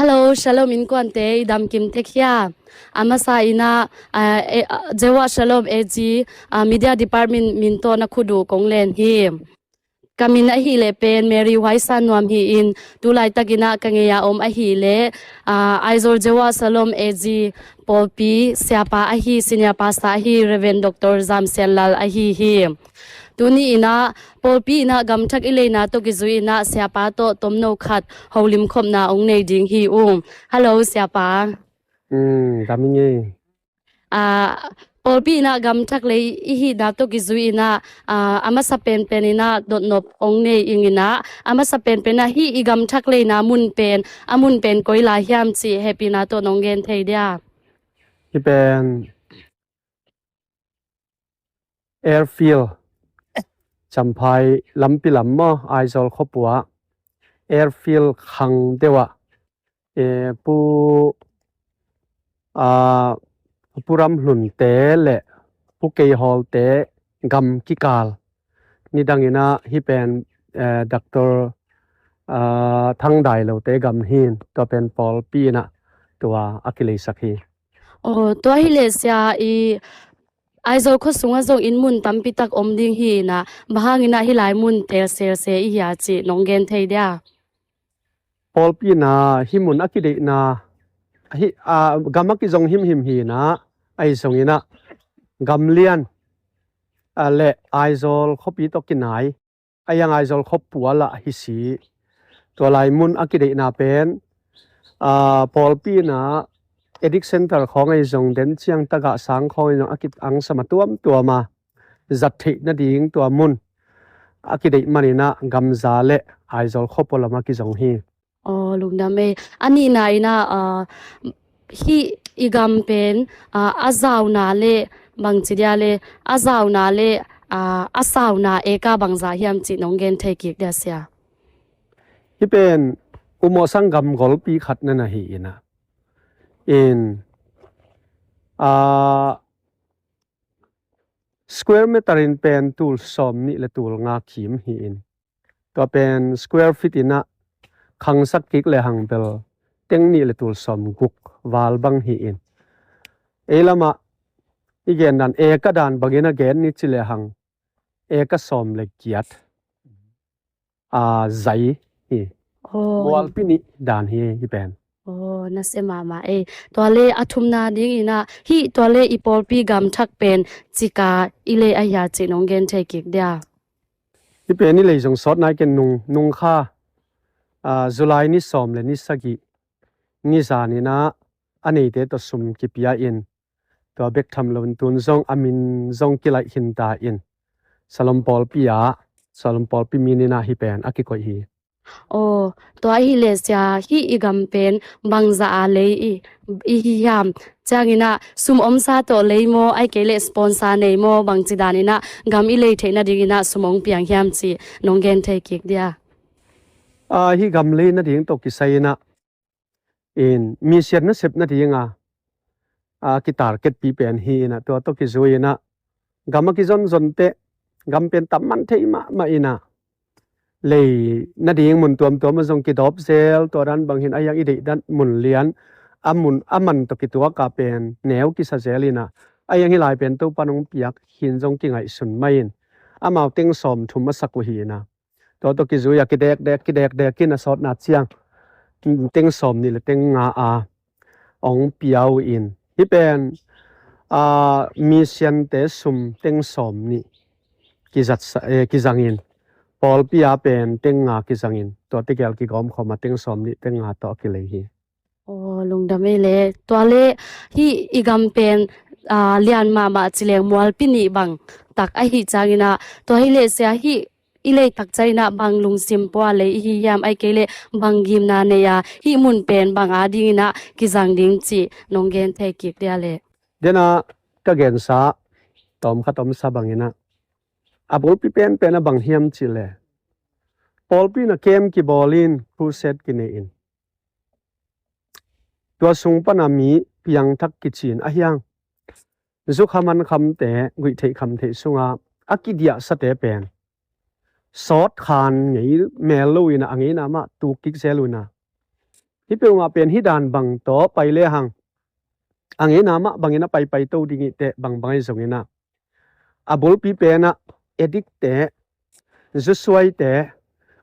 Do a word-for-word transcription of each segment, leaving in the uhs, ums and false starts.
Hello, Shalom innkuante, i dam kim tek hia? A masa in ah, ah, eh, ah, Jehovah Shalom A G, ah, Media Department min tawh na khut uh kong len hi. Ka min ahih leh pen Mary Huai San Nuam hi-in, tu laitak in ah ka ngei a om ahih leh, ah, Aizawl Jehovah Shalom A G pawlpi siapa ahi Senior Pastor ahi Reverend Doctor Zam Sian Lal ahi hi. Tuni in ah pawlpi in ah gam thak i leina tawh kizui in ah siapa tawh tomno khat holim khopna hong nei ding hi ung. Hello, siapa. Mm, dam ing ei. Ah, pawlpi in ah gam thak lei i hihna tawh kizui in ah, ah, a masa penpen in ah dotnop hong nei ing in ah, a masa penpen ah hih i gam thak leina mun pen, a mun pen koi lai hiam cih hehpihna tawh nong gen thei dia? Hih pen airfield, Champhai lampi lam maw, Aizawl khuapua airfield khang deuh ah, eh, Pu, ah, Pu Ram Hlunte le Pu Kei Hawlte gam kikal. Nidang in ah hih pen, eh, Doctor, ah, Thang Dai Lote gam hi-in, tua pen pawlpi in ah tua a kileisak hi. Aw, tua hi leh sia, i Aizawl khua sungah zong inn mun tampi tak om ding hi in ah, bang hang in ah hih lai mun teel selse i hia cih nong gen thei dia? Pawlpi in ah hih mun a kideihna, hih, ah, gam a kizong himhim hi in ah, ahi zongin ah gam lian, ah, le Aizawl khuapi tawh kinai, a hiang Aizawl khuapua lah hi si. Tua lai mun a kideihna pen, ah, pawlpi in ah Addict Center khawng ahi zong, den ciang tagah sang khawng ahi zong a ki-angsa ma tuamtuam a zat theih nading tua mun a kideih man in ah gamza le Aizawl khuapua lam a kizong hi. Aw, lungdam ei. A nihna in ah, ah, hih i gam pen, ah, a zauna le bangci dia le, a zauna le, ah, a sauna eka bangza hiam cih nong gen thei kik dia sia? Hih pen umawh sang gam golpi khat na na hi in ah, in, ah, square meter in pen tul sawm nih le tul nga kim hi-in, tua pen square feet in ah khangsak kik le hang bel teng nih le tul sawm guk val bang hi-in, ei lam ah i gen dan, eka dan bangin a gen ni ci le hang, eka sawm le giat, ah, zai hi. Aw. Mualpi nih dan hi, hih pen. Aw, nasia mahmah ei. Tua le a thumna ding in ah, hih tua le i pawlpi gam thak pen cik a i lei a hia cih nong gen thei kik dia? Hih pen i lei zong sawt nai ken nung, nung kha, ah, July ni sawm le ni sagih ni zan in ah a neite tawh sum kipia in, tua bek tham lo in tun zong a min zong kilaih khin ta in, Salom pawlpi ah, Salom pawlpi min in ah hih pen a kikoih hi. Aw, tua hi leh sia, hih i gam pen bangza a lei i, i hi hiam? Ciangin ah sum omsa tawh lei maw, ahih kei leh sponsor nei maw, bangci dan in ah gam i lei theih nading in ah sum hong piang hiam cih nong gen thei kik dia? Ah, hih gam lei nading tawh kisai in ah, in, mission nasep nading a, a kitargetpi pen hi in ah, tua tawh kizui in ah, gam a kizonzon teh, gam pen tam man thei mahmah in ah, lei nading mun tuamtuam ah zong kidawp zel, tua dan bang hi in, a hiang i deih dan mun lian, a mun, a man tawh kituak a pen neu kisa zel in ah, a hiang hih lai pen Topa'n hong piak hi in zong kingaihsun mah in, amau teng sawm thum a sak uh hi in ah, tua tawh kizui a kidekdek, kidekdek in a sawtna ciang teng sawm nih le teng nga a hong pia uh in, hih pen, ah, missionte sum teng sawm nih kizat sa, eh, kizang in, pawlpi ah pen teng nga kizang in, tua tegel kigawm khawm a teng sawm nih teng nga tawh a kilei hi. Aw, lungdam ei le. Tua le hih i gam pen, ah, lian mahmah ci leng mualpi nih bang tak ahih ciangin ah, tua hi leh sia, hih i lei tak ciangin ah bang lungsim pua lei i hi hiam, ahih kei leh bang gimna nei a, hih mun pen bang ading in ah kizang ding cih nong gen thei kik dia le? Den ah ka gensa tawm khat omsa bangin ah, a bulpi penpen ah bang hiam cih leh, pawlpi in ah camp kibawl in, crusade kinei in, tua sung pan a mi piangthak kici in, a hiang zukha mankhamte, guihtheih khamtheih sungah a kidiahsate pen sawt khan ngei mel lo in ah, a ngeina mah tuk kik zel uh in ah, Hih peuhmah pen hih dan bang tawh pai lehang a ngeina mah bangin a paipai to ding ih teh bangbang ahi zonginah a bulpi penah addict te, zusuai te,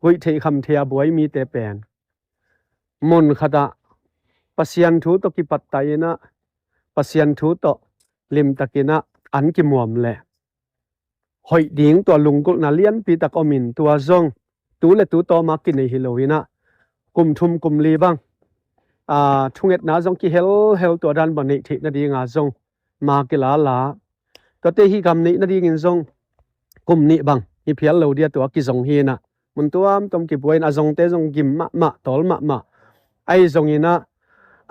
guih theih kham thei a buai mite pen mun khatah Pasian thu tawh kipattah inah Pasian thu tawh limtakinah an kimuam leh hoih ding tua lunggulhna lianpi tak omin tua zong tu le tu tawma kinei hi loinah kum thum kum li bang, aa, thungetna zong kihelhel tua dan bang neih theih nadinga zong ma kilala. Tuate hih gam neih nadingin zong kum nih bang hi phial lo dia tua kizong hinah mun tuamtuam kibuain a zongte zong gim mahmah, tawl mahmah. Ahi zonginah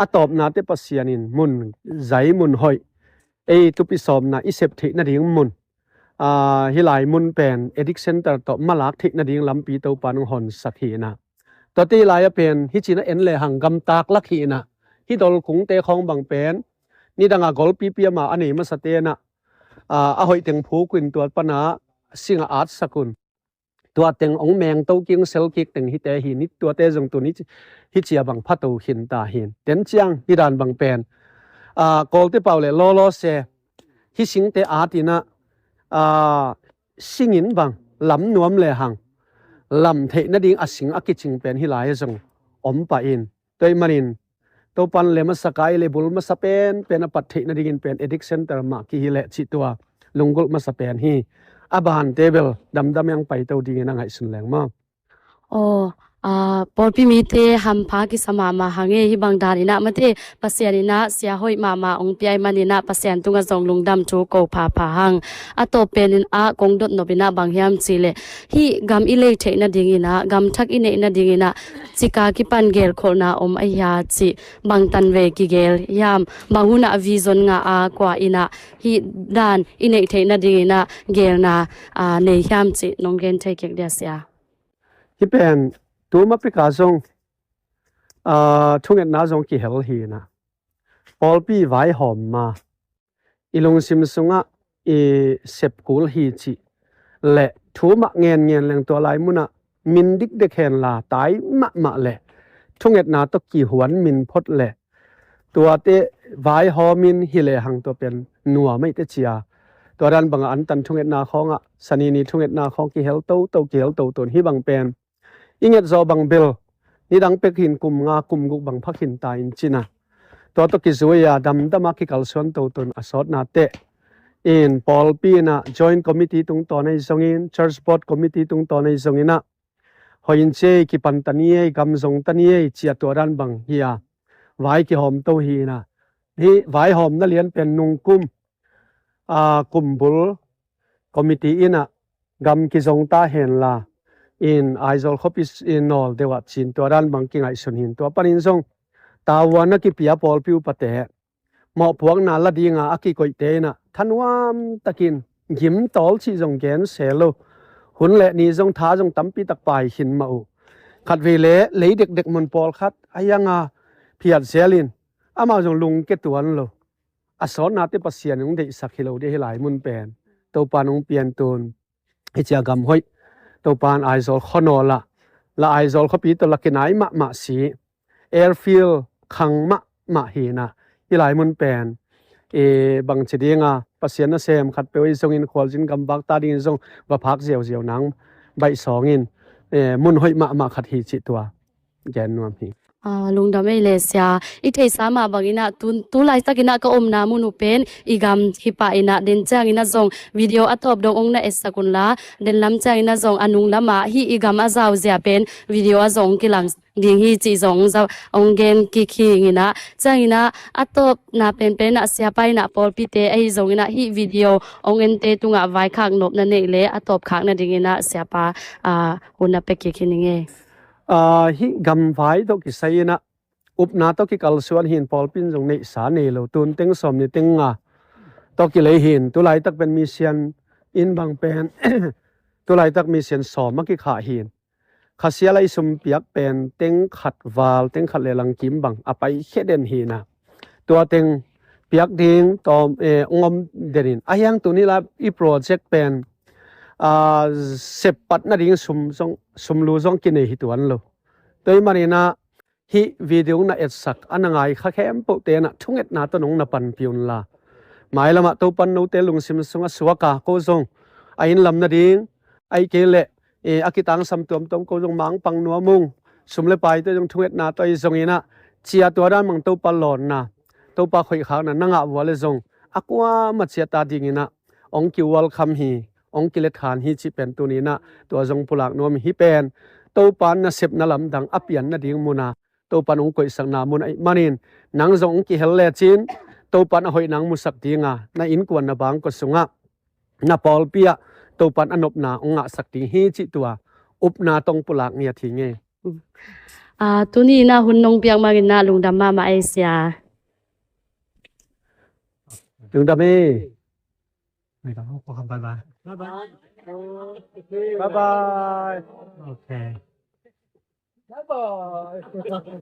a tawpnate Pasian in mun zai, mun hoih, ei tupi sawmna i sep theih nading mun, aa, hih lai mun pen addict center tawh malak theih nading lampi Topa nong honsak hinah. Tuate hih lai-ah pen hih cinah en lehang gamtak lak hinah hih dolkungte khawng bang pen nidanga golpipi ama a nei masa tenah, aa, a hoih teng phuk un tua pana singah atsak un. Tua teng hong mengto kik, hong sel kik teng hite hi, ni tuate zong tun hih ci-, hih cia bang phato khin ta hin. Ten ciang hih dan bang pen, aa, Kawlte pau le lawlaw se hih singte atinah, aa, singin bang lam nuam lehang lam theih nading a sing a kicing pen hih lai-ah zong om pah in. Tua ih manin Topan le masa kai le bul masa pen pen a pat theih nadingin pen addict center mah kihi leh cih tua lunggulh masa pen hi. A bante bel damdam iang paito dingin a ngaihsun leng maw? Aw, a, pawlpi mite hampha kisa mahmah hang e, hih bang dan inah mate Pasian inah sia hoih mahmah hong pia ih maninah Pasian tungah zong lungdam thu ko phapha hang. A tawp penin ah kong dotnop inah bang hiam cihleh hih gam i lei theih nadinginah, gam thak i neih nadinginah cika kipan gelkholhna om ahi hia cih bangtan vei kigel hiam? Bang hunah vision ngah a kua inah hih dan i neih theih nadinginah gelna, aa, nei hiam cih nong gen thei kik dia sia? Hih pen tuma pika zong, aa, thungetna zong kihel hinah pawlpi vaihawm ma i lungsim sungah i sep kul hi cih le thu mah ngenngen leng tua lai munah min dikdek henla tai mahmah le thungetna tawh kihuan min phot le tuate vaihawmin hi lehang tua pen nuam ahi teh cia. Tua dan bangah antan thungetna khawngah, sanini thungetna khawng kihel toto, kihel toto in hih bang pen i nget zawh bang bel nidang pek hin kum nga kum guk bang phak hin ta in cina. Tua tawh kizui-a damdama kikalsuan totun a sawtna teh in pawlpi inah joint committee tungtawn ahi zongin, church board committee tungtawn ahi zonginah hoih in ci ei, kipan ta ni ei, gam zong ta ni ei, ciah tua dan bang hi-a vai kihawm to hi inah. Hih vaihawmna lian pen nungkum, aa, kumbul committee inah gam kizong ta henla in Aizawl khuapi s-, in nawl deuhah cin tua dan bang kingaihsun hin. Tua panin zong tavuan a kipia pawlpi upate mawhpuakna la dinga a kikoihte inah thanuam takin gimtawl cih zong gen se lo. Hun le ni zong tha zong tampi tak pai khin mah uh. Khatvei le lei dekdek mun pawlkhat a ianga phiat zelin amau zong lungke tuan lo. A sawtnate Pasian in hong deihsak hi lo dia hih lai mun pen Topa in hong piantun. Hih cia gam hoih Topa in Aizawl khuanawl ah, la Aizawl khuapi tawh la kinai mahmah si, airfield khang mahmah hinah hih lai mun pen i bangci dinga Pasian nasem khatpeuh ahi zongin khualzin gamvak ta dingin zong va phak ziauziau nang baih sawngin, eh, mun hoih mahmah khat hi cih tua gen nuam hi. Ah, lungdam ei le sia. I theihsa mah banginah tu, tu laitakinah ka omna mun uh pen i gam hi pah inah den cianginah zong video a tawp dong ong na etsak unla, den lam cianginah zong a nung lamah hih i gam a zauzia pen video ah zong kilang ding hi cih zong ong gen kik hi inginah. Cianginah a tawpna penpenah siapa inah pawlpite ahi zonginah hih video ong ente tungah vaikhak nopna neih le a tawpkhak nadinginah siapa, ah, hun na pia kik hi ning ei. Ah, hih gamvai tawh kisai inah upna tawh kikalsuan hin pawlpi in zong neihsa nei lo, tun teng sawm ni teng nga tawh kilei hin, tulaitak pen mission in bang pen tulaitak mission sawm a kikhah hin. Khasia lai sum piak pen teng khat val, teng khat le langkim bang a pai khe den hinah. Tua teng piak ding tawm, eh, ong om denin. A hiang tuni la i project pen, ah, seppat nading sum zong, sum lu zong kinei hi tuan lo. Tua ih maninah hih video na etsak a na ngai kha khempeuh tenah thungetna tawh nong na panpih unla, mailamah Topan note lungsim sungah suaka ko zong a inn lam nading, ahih kei leh, e, a kitangsam tuamtuam ko zong mangpang nuam ung, sum le paite zong thungetna tawh ahi zonginah, cia tua dan mang Topa lawnna, Topa khoihkhakna na ngah vua le zong a kuamah ciat a dinginah hong ki-welcome hi, hong kilet khan hi cih pen tuninah tua zong pulak nuam hi pen. Topa nasepna lamdang a pian nading muna Topan hong koihsakna mun ahih manin, nang zong hong kihel lecin Topan a hoih nang musak dinga, na innkuan na bangkua sungah, na pawlpi ah Topan a nopna hong ngahsak ding hi cih tua upna tawh pulak ngiat hi ngei. Ah, tuni na hun nong piak mangin na lungdam mahmah ei sia. Lungdam ei. Bye bye. Bye bye. Okay. Bye bye.